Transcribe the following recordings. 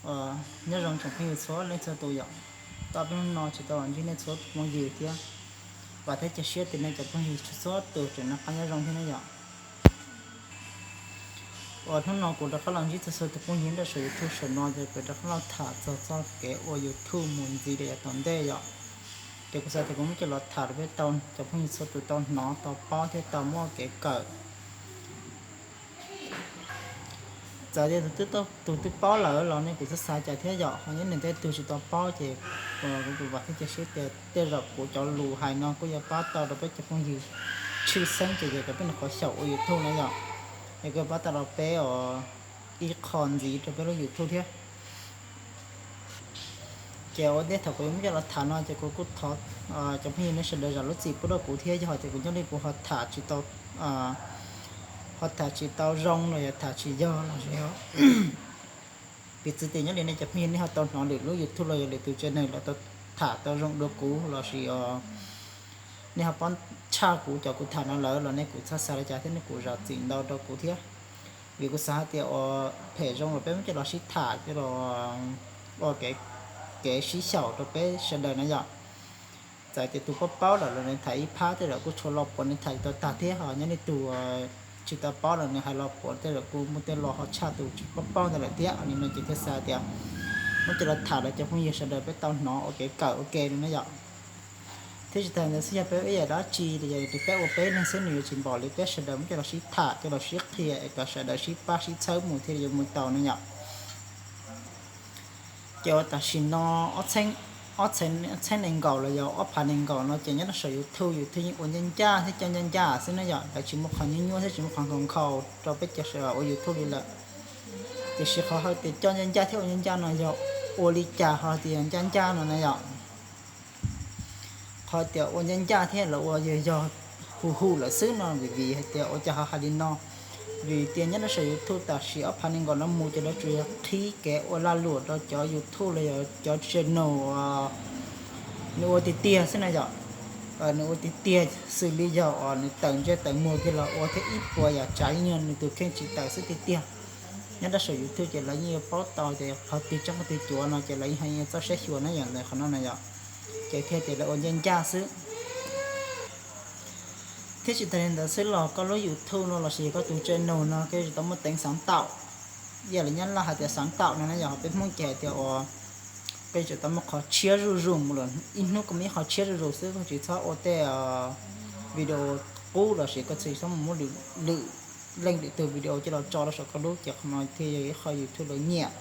Nyob zoo tsoom phooj ywg txhua leej txhua tus yom. Tau peb hnub no tsis tau los ntsib nej txhua tus phooj ywg thiab, vam thiab cia siab tias nej cov phooj ywg txhua tus tseem noj qab nyob zoo thiab na yom. Uas hnub no kuv rov qab los ntsib txhua txhua tus phooj ywg nyob rau saum YouTube saum no ces kuv rov qab los tham txog txoj kev ua YouTube mus ntxiv rau yav tom ntej yom. Ces kuv xav tias kuv muab coj los tham rau peb tau cov phooj ywg txhua tus tau hnov tau paub thiab tau muaj kev kawm. Txawm tias tus twb paub lawm los nej kuj txhob xav cas thiab yom, ho nyob nws tej tug tsis tau paub ces kuv vam thiab cia siab tias tej zaum kuv cov lus hais no kuj yuav pab tau rau peb cov phooj ywg tshwj xeeb ces yog cov peb nws qhov xyaum ua YouTube na yom. Es kuj pab tau rau peb ib qho ntxiv rau peb lub YouTube thiab. Ces ua ntej thaum kuv yuav muab coj los tham no ces kuv kuj thov cov phooj ywg nej sawv daws zam lub txim pub rau kuv thiab, yog hais tias kuv nyob li kuv ho tham tsis tau, ho tham tsis tau zoo los yog tham tsis yog los sis piv txwv tias nyob li nej cov phooj ywg nej ho tau hnov lwm lub YouTube los yog lwm tus channel lawv tau tham tau zoo dua kuv los sis nej ho paub tshaj kuv cov kuv tham no lawm los nej kuj txhob xav li cas thiab nej kuj zam txim ntau rau kuv thiab. Vim kuv xav hais tias ua phem zoo los peb muab coj los sib tham coj los ua kev sib xyaum rau peb sawv daws na yom. Txawm tias tus paub paub lawm los nws tham ib phab tej zaum kuj tshuav lo puav nws tham tsis tau tag thiab, ho nyob li tus tsis tau paub los nws hais lo puav tej zaum kuj muaj tej lo ho tshaj tus tsis paub paub ntawd lawm thiab. Li no ces thiaj xav tias muab coj los tham rau cov phooj ywg sawv daws peb tau hnov ua kev kawm ua ke no na yom. Thiab tsis tas ntawd xwb yog peb ib yam dab tsi los yog tias peb ua peb neeg xwb nws yuav tsis npaum li peb sawv daws muab coj los sib tham coj los sib qhia es kom sawv daws sib pab sib txhawb mus thiaj li yuav mus tau no yom. Ces ua tam sim no ob txhiab nees nkaum los yog ob phav nees nkaum no ces nyob rau saum YouTube, YouTube yeej ua ncaj ncaj thiab coj ncaj ncaj xwb na yom, lawv tsis muaj qhov nyuaj nyuaj thiab tsis muaj qhov nkhaus nkhaus rau peb cov sawv daws ua YouTube li lawm. Tiam sis qhov hais tias coj ncaj ncaj thiab ua ncaj ncaj no yog ua li cas ho tias ncaj ncaj no na yom. Qhov tias ua ncaj ncaj thiab los ua yog yog hu hu lawm xwb no vim vim hais tias ua cas ho hais li no, vim tias nyob rau saum YouTube tam sim ob phav nees nkaum no mus ces lawv tsuas yog qhib kev ua lag luam rau cov YouTube los yog cov channel nws ua tiag tiag xwb na yom. Nws ua tiag tiag xws li yog uas nws tawm ntsej tawm muag kiag los ua thiab ib puas yam tsav yeej yog nws tus kheej tsis tawm xwb tiag tiag. Nyob rau saum YouTube ces lawv yeej yuav paub tau tias qhov twg tseeb qhov twg cuav no ces lawv yeej ho yuav txoj siab xyuas na yom, ntawm qhov no na yom. Ces thiaj tias lawv ua ncaj ncaj xwb. Thiab tsis tas li ntawd xwb los koj lub YouTube no los sis koj tus channel no koj yuav tsum tau muaj teev xaav taum. Ib yam li nyab laj hais tias xaav taum no na yom, peb Hmoob ces hais tias uas koj yuav tsum tau muaj qhov tshiab zuj zus mus lawm, ib hnub koj muaj ib qho tshiab zuj zus xwb, koj tsis txhob ua tej video qub los sis koj tsis txhob mus muab lwm leej lwm tus video coj los tso rau saum koj lub, ces qhov no thiaj yog ib qho YouTube lawv nyiam.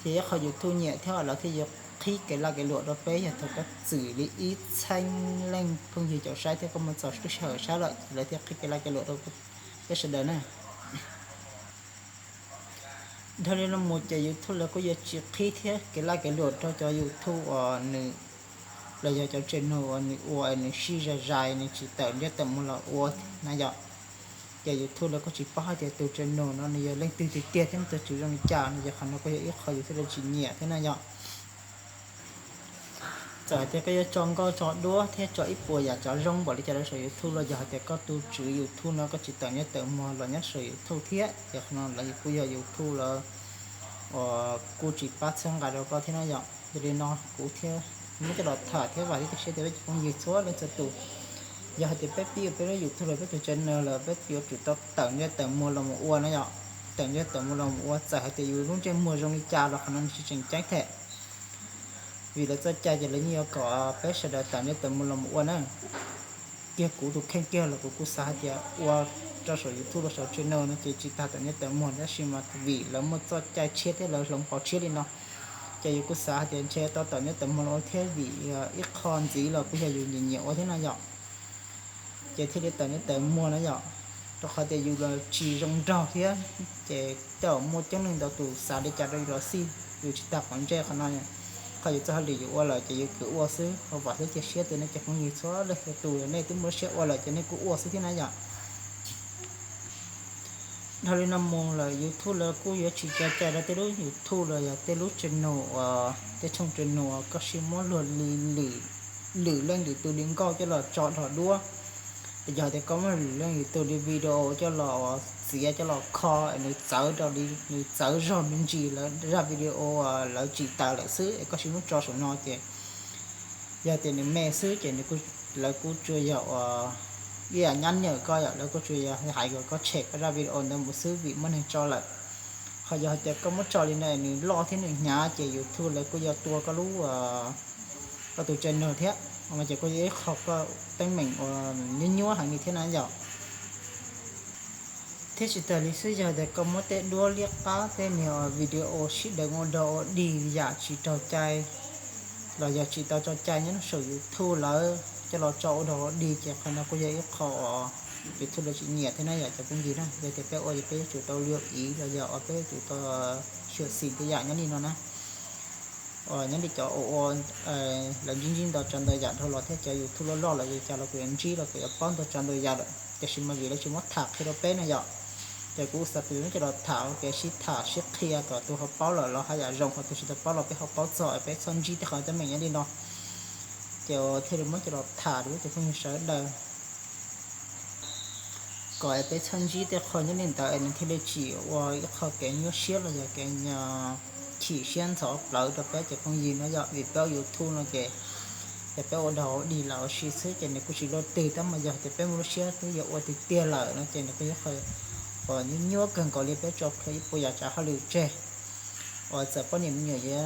Ces ib qho YouTube nyiam thiab lawv thiaj yuav qhib kev lag kev luam rau peb, yog thaum koj txwm li ib txhiab leej phooj ywg caum saib thiab koj muaj txog lub sij hawm saib lawm ces lawv thiaj qhib kev lag kev luam rau peb sawv daws na. Dhau li no mus ces YouTube lawv kuj yuav tsis qhib thiab kev lag kev luam rau cov YouTube uas nws, los yog cov channel uas nws ua nws sib zais zais nws tsis tawm ntsej tawm muag los ua na yom. Ces YouTube lawv kuj tsis paub hais tias tus channel no nws yog leej twg tiag tiag thiab muaj tus tswv zoo li cas no, ces qhov no kuj yog ib qho YouTube lawv tsis nyiam thiab na yom. Txawm hais tias koj yuav tso nkauj tso duab thiab tso ib puas yam tsav zoo npaum li cas rau saum YouTube los yog hais tias koj tus tswv YouTube no koj tsis tawm ntsej tawm muag los nyob saum YouTube thiab, ces qhov no lawv kuj yog YouTube lawv uas kuj tsis pab txhawb nqa rau koj thiab na yom. Yog li no kuv thiaj muab coj los tham thiab vam thiab cia siab tias peb cov phooj ywg txhua leej txhua tus, yog hais tias peb pib ua peb lub YouTube los peb tus channel lawm peb yuav tsum tau tawm ntsej tawm muag los mus ua na yom. Tawm ntsej tawm muag los mus ua, txawm hais tias yus lub ntsej muag zoo li cas los qhov no nws tsis tseem ceeb thiab. Vim lawv txoj cai ces lawv yeej yuav kom peb sawv daws tawm ntsej tawm muag los mus ua na. Kiag kuv tus kheej kiag los kuv kuj xav hais tias ua rau saum YouTube los saum channel no ces tsis tas tawm ntsej tawm muag, tab sis mas vim lawv muaj txoj cai tshiab thiab lawv hloov pauv tshiab li no, ces yus kuj xav hais tias ntshe tau tawm ntsej tawm muag los ua thiab, vim ib qho ntxiv los kuj yog yus nyiam nyiam ua thiab na yom. Ces thiaj li tawm ntsej tawm muag na yom. Rau qhov tias yus los tsis zoo nraug thiab, ces tej zaum muaj coob leej ntau tus xav li cas rau yus los xij, yus tsis tas qhov ntsej qhov no. Qhov yus txoj hauj lwm yus ua lawm ces yus kwv ua xwb, ho vam thiab cia siab tias nej cov phooj ywg txhua leej txhua tus nej twb muaj lub siab ua lawm ces nej kuj ua xwb thiab na yom. Dhau li no mus lawm YouTube lawv kuj yuav tsis tso cai rau tej lub YouTube los yog tej lub channel uas tej tshooj channel uas koj sib muab luag li lwm leej lwm tus li nkauj coj los tso dhos duab, Yog tias koj muab lwm leej YouTube li video coj los txiav coj los kho es nws txawv rau li, nws txawv zog me ntsis lawv zaj video lawv tsis tawm lawm xwb es koj sim muab tso saum no ces yog tias nws me xwb ces nws, lawv kuj tsuas yog ua ib yam nyab nyawm koj yom, lawv kuj tsuas yog hais kom koj tshem koj zaj video ntawd mus xwb vim muaj neeg tso lawm. Ho yog hais tias koj muab tso li no nws loj thiab nws hnyav ces YouTube lawv kuj yuav tua koj lub, koj tus channel thiab, ces kuj yog ib qho koj teeb meem uas nyuaj nyuaj heev li thiab na yom. Thiab tsis tas li xwb yog tias koj muab tej duab liab qab tej niag video sib deev ua dog ua dig yam tsis raug cai los yog tsis tau tso cai nyob saum YouTube lawm coj los tso ua dog ua dig ces qhov no kuj yog ib qho uas YouTube lawv tsis nyiam thiab na yom cov phooj ywg na. Yog tias peb ua ces peb yuav tsum tau luag iv los yog uas peb yuav tsum tau xyuam xim tej yam nyob li no na. Nyob li cov ua ua lawv ntsib ntsib ntau tsav ntau yam dhau los thiab cov YouTube loj loj lawm ces cas los kuv yuav ntsib los kuv yuav paub ntau tsav ntau yam lawm tiam sis mas vim lawv tsis muab tham qhia rau peb na yom. Ces kuv xav tias muab coj los tham ua kev sib tham sib qhia kom tus ho paub lawm los haj yam zoo, ho tus tsis tau paub los peb ho paub txog es peb txhob ntsib tej qhov teeb meem nyob li no. Ces thiaj li muab coj los tham rau ib tsoom phooj ywg sawv daws kom es peb txhob ntsib tej qho nyob li ntawd es nws thiaj li tsis ua ib qho kev nyuaj siab los yog kev chim siab ntxhov plawv rau peb cov phooj ywg no yom. Vim peb ua YouTube no ces yog peb ua dog ua dig los ua si xwb ces nws kuj tsis luaj twg, tab mas yog tias peb muaj lub siab twb yuav ua tiag tiag lawm no ces nws kuj yog qhov uas nyuaj nyuaj kawg nkaus li peb tso plhuav ib puas yam tsav hauj lwm tseg. Uas txawm poj niam me nyuam yuav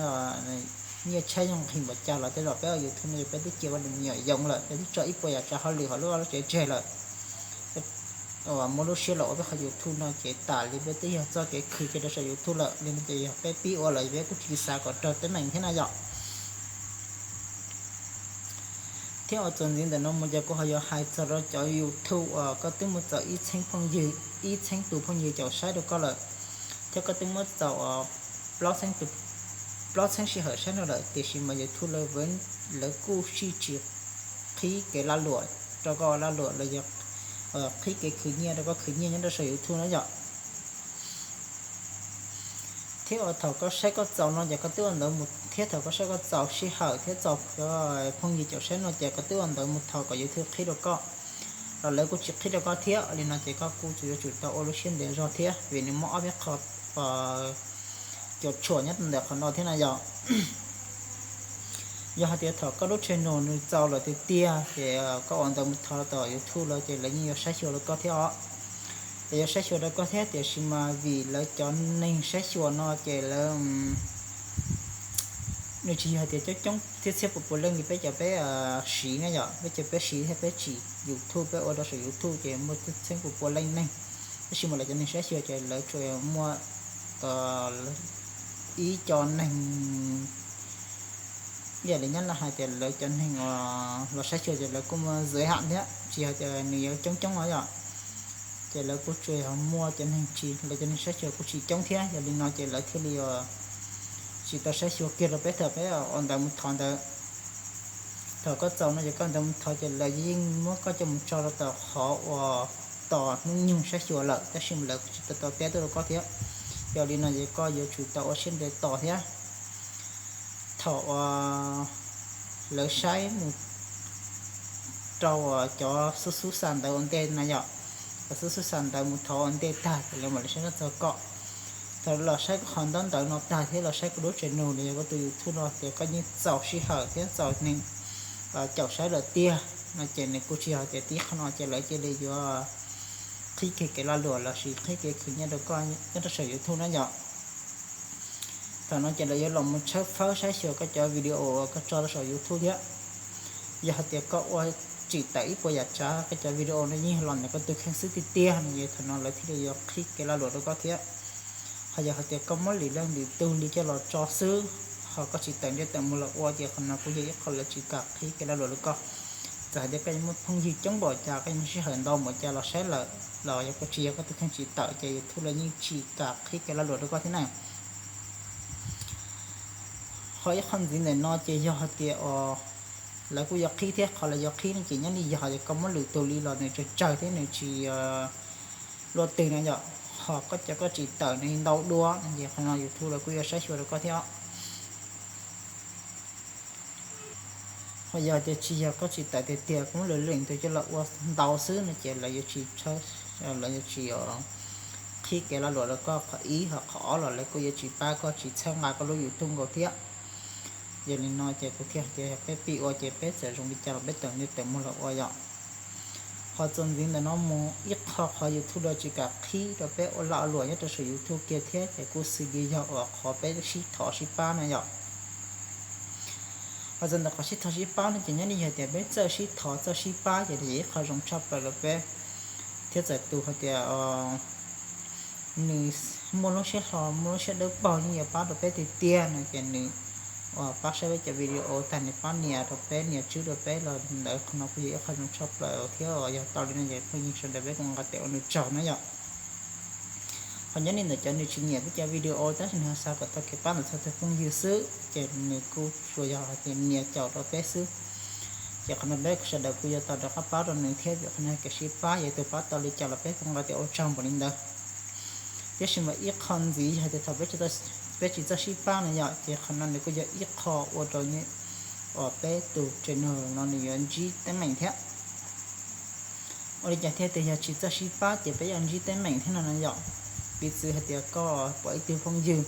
nyiaj tshiab yooj nqhis npaum cas los tej zaum peb ua YouTube no ces peb twb cia poj niam me nyuam yoo lawm, peb twb tso ib puas yam tsav hauj lwm hauv lub vaj lub tsev tseg lawm. Uas muaj lub siab los ua peb qhov YouTube no ces tas li peb twb yog txoj kev khwv kiag rau saum YouTube lawm li no ces yog peb pib ua los peb kuj tsis xav kom raug teeb meem thiab na yom. Thiab uas txuas ntxiv ntawm no mus ces kuv ho yuav hais txog rau cov YouTube uas koj twb muaj txaus ib txheeb phooj ywg, ib txheeb tus phooj ywg caum saib rau koj lawm, thiab koj twb muab txaus plaub txheeb sij hawm saib no lawm tiam sis mas YouTube lawv, lawv kuj sij tsis qhib kev lag luam rau koj lag luam los yog qhib kev khwv nyiaj rau koj khwv nyiaj nyob rau saum YouTube na yom. Thiab uas thaum koj saib koj txaus no ces koj twb ua ntawv mus, thiab thaum koj saib koj txaus sij hawm thiab txaus phooj ywg caum saib no ces koj twb ua ntawv mus thov kom YouTube qhib rau koj, los lawv kuj tsis qhib rau koj thiab li no ces koj kuj yuav tsum tau ua lub siab ntev zog thiab vim nws muaj ob peb qho cuam tshuam nyob ntawm qhov no thiab na yom. Yog hais tias thaum koj lub channel nws txaus lawm tiag tiag ces koj ua ntawv mus thov tom YouTube los ces lawv yeej yuav saib xyuas rau koj thiab os. Lawv yuav saib xyuas rau koj thiab tiam sis mas vim lawv cov neeg saib xyuas no ces lawv, nws tsis yog hais tias coob coob thiab txhiab puas puas leej li peb cov peb siv na yom, peb cov peb siv thiab peb tsim YouTube peb ua rau saum YouTube ces muaj txhiab puas puas leej neeg, tab sis mas lawv cov neeg saib xyuas ces lawv tsuas muaj ib co neeg, ib yam li nyob no hais tias lawv cov neeg uas los saib xyuas ces lawv kuj muaj zov ham thiab tsis hais tias nws yuav coob coob no yom. Ces lawv kuj tsuas yog muaj cov neeg tsis, lawv cov neeg saib xyuas kuj tsis coob thiab, yog li no ces lawv thiaj li tsis tau saib xyuas kiag rau peb thaum peb ua ntawv mus thov ntawd. Thaum koj txaus no ces koj ua ntawv mus thov ces lawv yeej muab koj coj mus tso rau tom qhov uas tos hnub nyoog saib xyuas lawm tab sis mas lawv kuj tsis tau teb tuaj rau koj thiab. Yog li no ces koj yuav tsum tau ua siab ntev tos thiab. Thaum uas lawv saib mus rau uas cov xub xub xa ntawv ua ntej na yom, cov xub xub xa ntawv mus thov ua ntej tag ces lawv mam li saib txog koj. Thaum los saib koj qhov ntaub ntawv no tag thiab los saib koj lub channel no yog koj tus YouTube no tias koj yeej txaus sij hawm thiab txaus neeg caum saib lawm tiag no ces nws kuj tsis yog tias tib qho no ces lawv cia li yuav qhib kiag kev lag luam lossis qhib kev khwv nyiaj rau koj nyob rau saum YouTube na yom. Thaum no ces lawv yuav los mus tshawb fawb saib xyuas koj cov video uas koj tso rau saum YouTube thiab. Yog hais tias koj ua tsim tawm ib puas yam tsav koj cov video no yeej los ntawm koj tus kheej xwb tiag tiag no ces thaum no lawv thiaj li yuav qhib kev lag luam rau koj thiab. Ho yog hais tias koj muab lwm leej lwm tus li coj los tso xwb, ho koj tsis tawm ntsej tawm muag los ua ces qhov no kuj yog ib qho lawv tsis kam qhib kev lag luam rau koj. Txawm hais tias koj yuav muaj phooj ywg coob npaum cas, koj yuav muaj sij hawm ntau npaum cas los saib lawm los yog koj tsis yog koj tus kheej tsim tawm ces YouTube lawv yeej tsis kam qhib kev lag luam rau koj thiab na. Ho ib qho ntxiv ntawm no ces yog hais tias lawv kuj yuav qhib thiab, qhov lawv yuav qhib no ces nyob li yog hais tias koj muab lwm tus li los nws tsawg tsawg thiab nws tsis luaj twg no yom, ho koj cov koj tsim tawm nws ntau dua no ces qhov no YouTube lawv kuj yuav saib xyuas rau koj thiab os. Yog tias tsis yog koj tsis tawm tiag tiag, koj muab lwm leej twg coj los ua ntau xwb no ces lawv yuav tsis, lawv yuav tsis qhib kev lag luam rau koj qhov ib, ho qhov ob los lawv kuj yuav tsis pab koj, tsis txhawb nqa koj lub YouTube nkaus thiab. Yog li no ces kuv thiaj tias yog peb pib ua ces peb txawm zoo li cas los peb tawm ntsej tawm muag los ua yom. Qhov txuas ntxiv ntawm no mus ib qho, qhov YouTube lawv tsis kam qhib rau peb ua lag ua luam nyob rau saum YouTube kiag thiab ces kuj xws li yog uas qhov peb sib thov sib pab na yom. Qhov txog ntawm qhov sib thov sib pab no ces nyob li yog tias peb txawj sib thov txawj sib pab ces yog ib qho zoo tshaj plaws rau peb. Thiab txawm tus hais tias nws muaj lub siab hlo muaj lub siab dawb paug yeej yuav pab rau peb tiag tiag no ces nws uas pab saib peb cov video tag, nws pab nias rau peb, nias tswb rau peb los ntawd, qhov no kuj yog ib qho zoo tshaj plaws thiab. Yog tau li no ces phooj ywg sawv daws peb kuj nqa tes ua nws tsaug na yom. Qhov nyob li ntawm cov nws tsis nyiam peb cov video tab sis nws ho xav kom tau kev pab ntawm txhua tus phooj ywg xwb ces nws kuj tsuas yog hais tias nias caum rau peb xwb. Ces qhov no peb sawv daws kuj yuav tau rov qab pab rau nws thiab, vim qhov no kev sib pab yog tus pab tau li cas los peb kuj nqa tes ua tsaug npaum li ntawd. Tiam sis mas ib qho ntxiv yog tias thaum peb tsis txawj sib pab na yom, ces qhov no nws kuj yog ib qho ua rau uas peb tus channel no nws yuav ntsib teeb meem thiab. Ua li cas thiaj tias yog tsis txawj sib pab ces peb yuav ntsib teeb meem thiab no na yom? Piv txwv hais tias koj pom ib tug phooj ywg,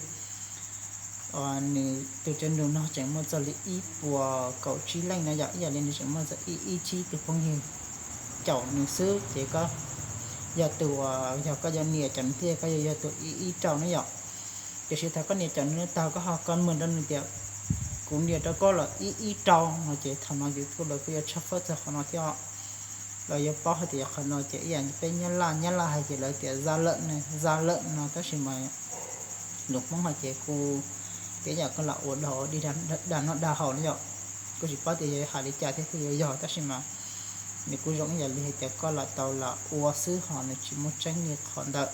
nws tus channel no tseem muaj txog li ib puas kaum tsib leej na yom, ib yam li nws tseem muaj txog ib ib tsib tus phooj ywg caum nws xwb ces koj yog tus uas yog koj yuav nias caum nws thiab koj yuav yog tus ib ib rau na yom. Tiam sis thaum koj nias caum nws tag koj ho comment rau nws tias kuv nias rau koj lawm ib ib rau no ces thaum no YouTube lawv kuj yuav tshawb fawb txog qhov no thiab. Lawv yuav paub hais tias qhov no ces ib yam peb Nyab Laj, Nyab Laj hais ces lawv tias za lawm, za lawm no tab sis mas lus Hmoob hais ces kuj tias yam koj lam ua dog dig dag noj dag haus na yom. Kuj tsis paub tias yog hais li cas thiab thiaj yuav yog tab sis mas nws kuj zoo ib yam li hais tias koj lam tau lam ua xwb ho nws tsis muaj tseeb li qhov ntawd.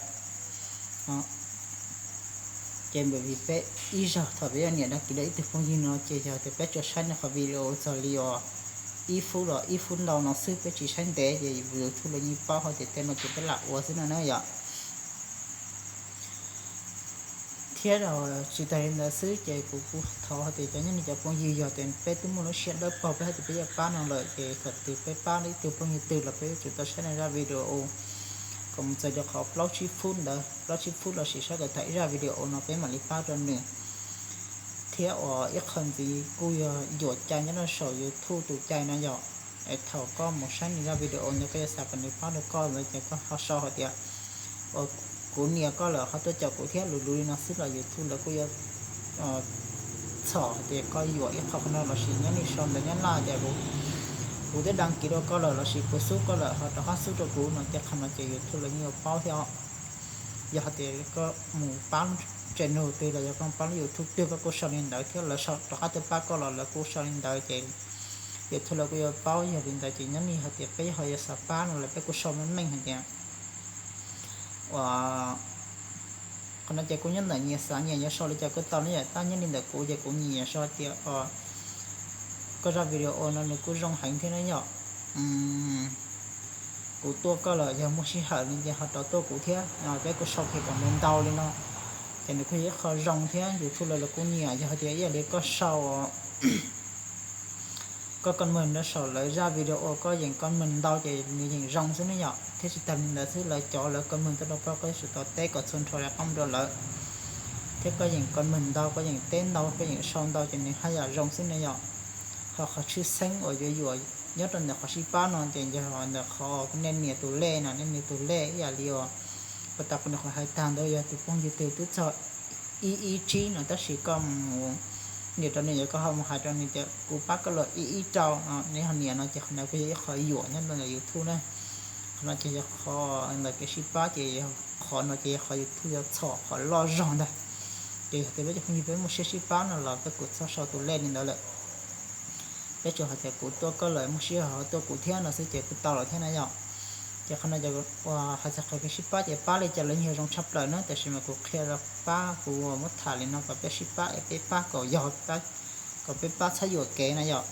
Ces vim peb ib zaug thaum peb yuav nias đăng ký rau ib tug phooj ywg no ces yog tias peb tsuas saib nws qhov video txog li uas ib fub los ib fub ntau no xwb, peb tsis saib ntev ces YouTube lawv yeej paub hais tias tej no ces peb lam ua xwb no na yom. Thiab tsis tas li ntawd xwb ces kuv kuj thov hais tias cov nyob ni cov phooj ywg yog tias peb twb muaj lub siab dawb paug peb hais tias peb yuav pab no lawm ces thaum twg peb pab ib tug phooj ywg twg los peb yuav tsum tau saib nws zaj video kom mus txog rau qhov plaub tsib fub ntawd, plaub tsib fub lossis saib kom tag ib zaj video no peb mam li pab rau nws. Thiab uas ib qho ntxiv kuj yog yuam cai nyob rau saum YouTube tus cai no yom. Es thaum koj mus saib nws zaj video ntawd koj yuav xav kom nws pab rau koj ntawd ces koj ho sau hais tias kuv nias koj lawm ho tuaj caum kuv thiab lus lus li no xwb los YouTube lawv kuj yuav txhom hais tias koj yuam ib qho qhov no lossis nyob li sau ntawv Nyab Laj tias kuv twb đăng ký rau koj lawm lossis kuv xub koj lawm ho rov qab xub rau kuv no ces qhov no ces YouTube lawv yeej yuav paub thiab os. Yog hais tias koj mus pab lub channel twg los yog koj mus pab lub YouTube twg koj kuj sau li ntawd thiab lawv rov qab tuaj pab koj los lawv kuj sau li ntawd ces YouTube lawv kuj yuav paub. Yog li ntawd ces nyob li hais tias peb ho yuav xav pab no lawm peb kuj sau meej meej hais tias uas qhov no ces kuv nyob ntawm nyias xav nyias yuav sau li cas kuj tau na yom. Tab nyob li ntawm kuv ces kuv nyiam sau tias koj zaj video no nws kuj zoo heev thiab na yom. Kuv tuaj koj lawm yog muaj sij hawm li ces ho rov tuaj kuv thiab, peb kuj sau pem kom ntau ntau li no ces nws kuj yog ib qho zoo thiab YouTube lawv los kuj nyiam. Yog hais tias ib yam li koj sau koj comment rau saum lawv zaj video koj yeem comment ntau ces nws yeem zoo xwb ne yom. Thiab tsis tas li ntawd xwb lawv cov lawv comment tuaj rau koj koj yuav tsum tau teb kom txhua nrho rov qab mus rau lawv. Thiab koj yeem comment ntau koj yeem teb ntau koj yeem sau ntau ces nws haj yam zoo xwb ne yom. Ho qhov tshwj xeeb uas yuav yuam nyob rau ntawm qhov sib pab no ces yog ntawm qhov nej nias tus lej no, nej nias tus lej ib yam li uas puag ta kuv nyuam qhuav hais tag ntawd yog tus phooj ywg twg twb txog ib ib tsib no tab sis koj mus nias rau nws yog koj ho mus hais rau nws tias kuv pab koj los ib ib rau no, nws ho nias no ces qhov ntawd kuj yog ib qho yuam nyob ntawm YouTube na. Qhov no ces yog qhov ntawm kev sib pab ces yog qhov no ces yog qhov YouTube yuav txhom qhov loj zog ntag. Ces yog tias peb cov phooj ywg peb muaj siab sib pab no los peb kuj txhob sau tus lej li ntawd lawm. Peb tsuas hais tias kuv tuaj koj lawm muaj sij hawm ho tuaj kuv thiab no xwb ces kuj tau lawm thiab na yom. Ces qhov no ces uas hais txog qhov kev sib pab ces pab li cas los yeej zoo tshaj plaws na, tab sis mas kuv qhia rau pab kuv muab tham li no kom peb sib pab es peb pab kom yog, kom peb pab txhob yuam kev na yom.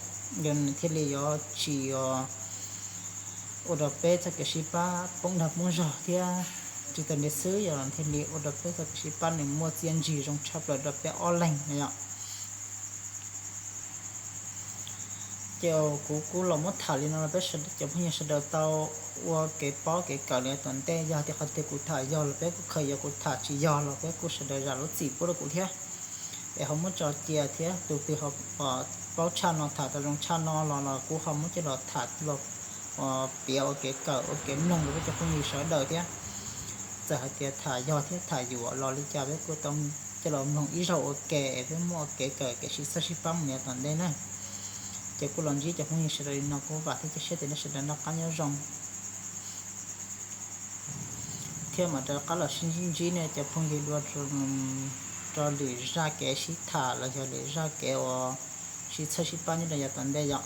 Yog nws thiaj li yuav tsis ua rau peb txoj kev sib pab poob dag poob zog thiab tsis tas li xwb yog thiaj li ua rau peb txoj kev sib pab nws muaj txiaj ntsig zoo tshaj plaws rau peb ob leeg na yom. Ces kuv kuj los muab tham li no los peb cov phooj ywg sawv daws tau ua kev paub kev kawm li tom ntej. Yog tias qhov tias kuv tham yog los peb kuj khaws, yog kuv tham tsis yog los peb kuj sawv daws zam lub txim pub rau kuv thiab, es ho muab tso cia thiab. Tus twg ho paub tshaj no, tham tau zoo tshaj no los los kuv ho muab coj los tham los piav ua kev kawm ua kev mloog rau peb cov phooj ywg sawv daws thiab. Txawm hais tias tham yog thiab tham yuam los li cas peb kuj tau coj los mloog ib zaug ua ke, peb muaj ua kev kawm kev sib txhawb sib pab mus yav tom ntej na. Ces kuj los ntsib cov phooj ywg sawv daws li no kuj vam thiab cia siab tias nej sawv daws noj qab nyob zoo thiab mam rov qab los sib ntsib nej cov phooj ywg dua rau lwm zaj kev sib tham los yog lwm zaj kev uas sib txhawb sib pab nyob rau yav tom ntej yom.